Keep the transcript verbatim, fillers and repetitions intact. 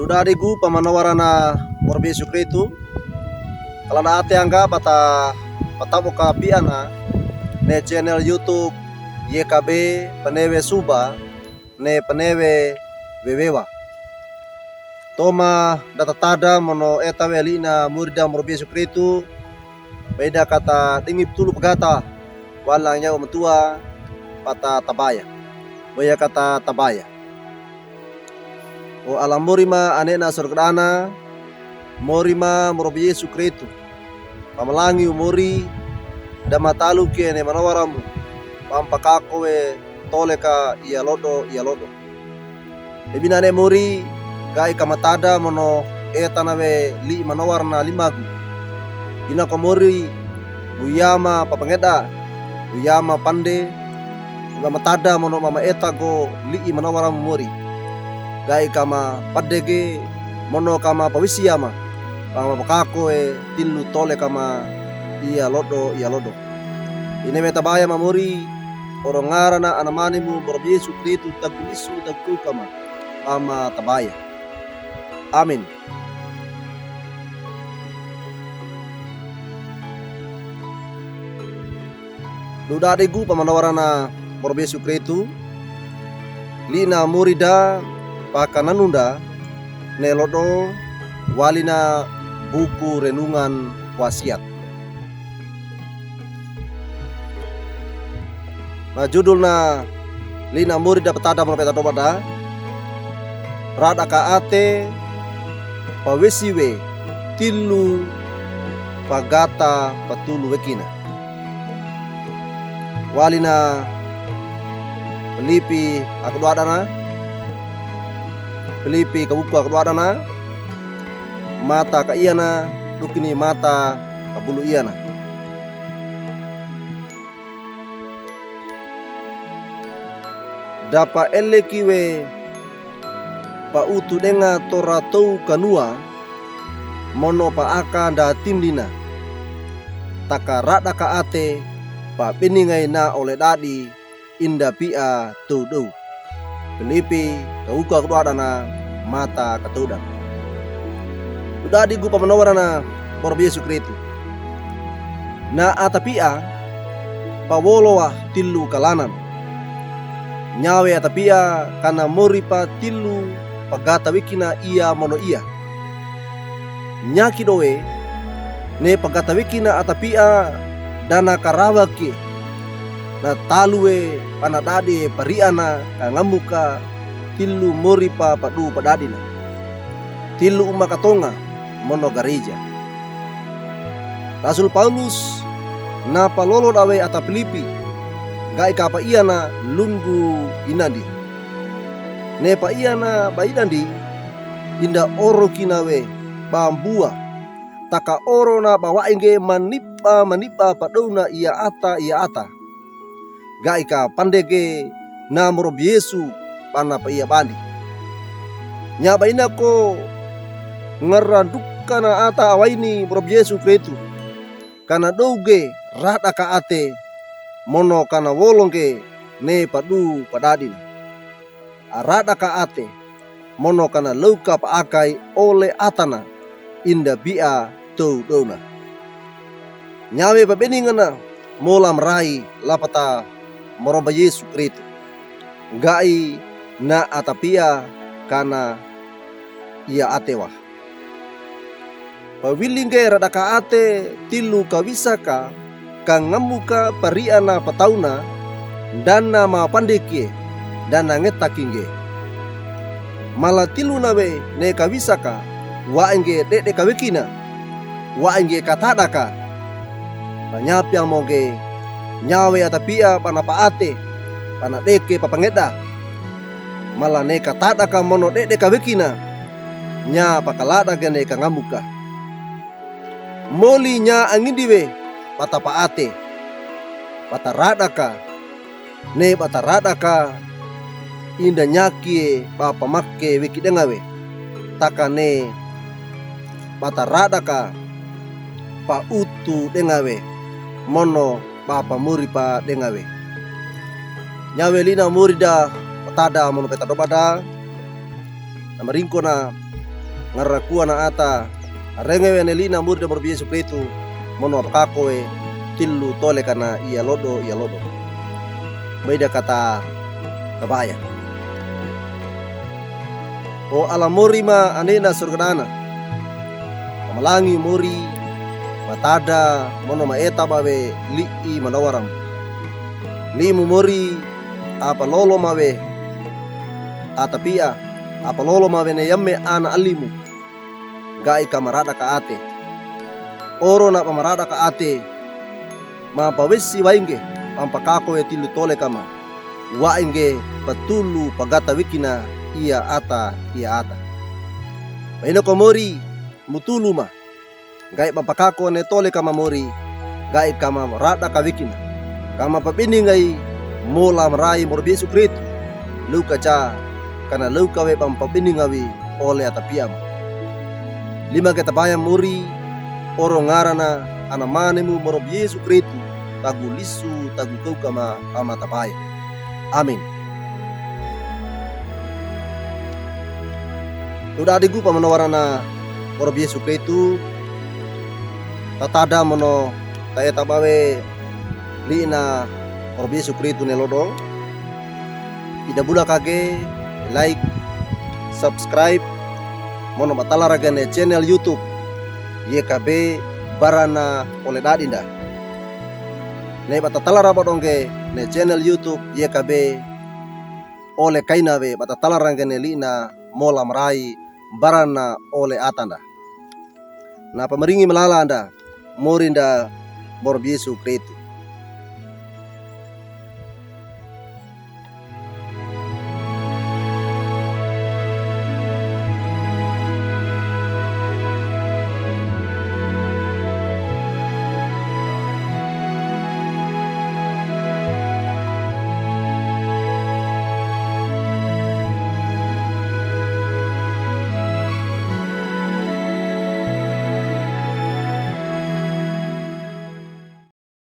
Dudadigu pamanawarana Mworon Biyesukristu, kaladaate angga pata, pataboka piana ne channel YouTube Y K B Penewe Suba ne Penewe Wewewa. Toma da tatada mono eta we li'na murida Mworon Biyesukristu, baida kata dingi putulu pagata, walang yawo matua, pata tabaya. Baya kata tabaya. O ala mori ma ane'na sorga'dana, mori ma Mworon Biyesukristu. Pamalangiu mori, da mataluki ne manawaramu, pampakako we tole ka iyalodo, iyalodo. Ebi nane mori, ga'i kamatada mono etana we li'i manawarana limagu. Ina ko mori, buyama papangeda, buyama pande, buyama tada mono mamaeta ko li'i manawaramu mori. Ga'i kamapade ge, mono kamapawisi yama, pampakako we tilu tole ka ma iyalodo, iyalodo. Ine we tabaya ma mori, oro ngarana anamanimu Mworon Biyesukristu taku isu taku kama, pamatabaya. Amin. Dudadigu pamanawarana Mworon Biyesukristu, li'na murida pakananunda ne lodo walina buku renungan wasiat. Na judulna li'na murida patada mono petadobada, Radaka Ate Pawisi we Tilu Pagata Patulu Wekina. Walina Pilipi akaduadana, Pilipi kawuku akaduadana, mata kaiana, dukini mata kabuluiana. Da paeleki we pautudenga tora towu kanua, mono paaka ndatindina. Taka radaka ate, pabeningai na ole dadi, inda pia towu dow. Pilipi kawuku akaduadana, mata katowdan. Dudadigu pamanawarana Mworon Biyesukristu. Na atapia pawolowa tilu kalanan. Nyawe atapia kana moripa tilu pagata wekina ia mono ia. Nyaki dowe, ne pagata wekina atapia dana karawa kie, na talu we pana dadi pariana kangamuka tilu moripa padu padadina. Tilu uma katonga mono gareja. Rasul Paulus na palolo dawe ata Pilipi, ga'i ka paiana lungu inandi. Ne paiana ba inandi, inda oro kina we bambua, taka oro na ba waenge maniba maniba padowna ia ata ia ata. Ga'i ka pandege na Mworon Biyesu pana paia bandi. Nya ba ina ko ngarandukana ata awaini Mworon Biyesu Kristu. Kana dow ge radaka ate, mono kana wolo ge ne padu padadina. Aradaka ate, mono kana lowka paakai ole atana, inda bia tow downa. Nyawe pabeningana mola marai lapata Mworon ba Yesu Kristu. Ga'i na atapia kana ia ate wa. Pawili ngge radaka ate tilu kawisaka kangamuka pariana patawna, dana mapande kie, dana ngetaki ngge. Mala tiluna we ne kawisaka, waenge dedeka wekina, waenge katadaka. Panyapia mo ngge, nyawe atapia pana paate, pana deke papangeda. Mala ne katadaka mono dedeka wekina, nya pakalada ge ne kangamuka. Moli nya angindi we, pata paate, pata radaka, ne pata radaka, inda nyakie ba pamake weki denga we, taka ne pata radaka, pautu denga we, mono ba pamuripa denga we. Nyawe lina murida patada mono petadobada, na maringkona ngararakuwa na ata, arenge we ne li'na mori nda moro bi Yesu Kristu, mono mapakako we tilu tole kana iya lodo, iya lodo. Baida kata kabaya. O Alla mori ma Ane'na sorga dana. Pamalangi mori, matanda mono maeta ba we li'i mandowaram. Li'imu mori, apalolo ma we atapi'a, apalolo ma we ne yamme ana alimu, ga'i kamaradaka ate. Oro na pamaradaka ate, mapawesi wainge, pampakako we tilu tole kama. Wainge patulu pagata wikina iya ata, iya ata. Painoko mori, mutulu ma. Ga'i pampakako ne tole kama mori, ga'i kamaradaka wikina. Kamapabiningai mola marai moro bi Yesu Kristu. Lowka ja, kana lowka we pampabiningawi ole atapi'am. Lima ke tabaya mori, oro ngarana ana manemu moro bi Yesu Kristu, tagu lisu, tagu kawkama ama tabaya. Amin. Toda adigu pamandowarana moro bi Yesu Kristu, tatanda mono taeta ba we li'na moro bi Yesu Kristu ne lodo. Ida bula kage, like, subscribe, mono batalarage ne channel YouTube, Y K B Barana Ole Dadinda. Ne batatalaraba donge ne channel YouTube Y K B Ole Kaina we batatalarange ne li'na mola marai barana ole atanda. Na pamaringi malala nda, mori nda moro bi Yesu Kristu.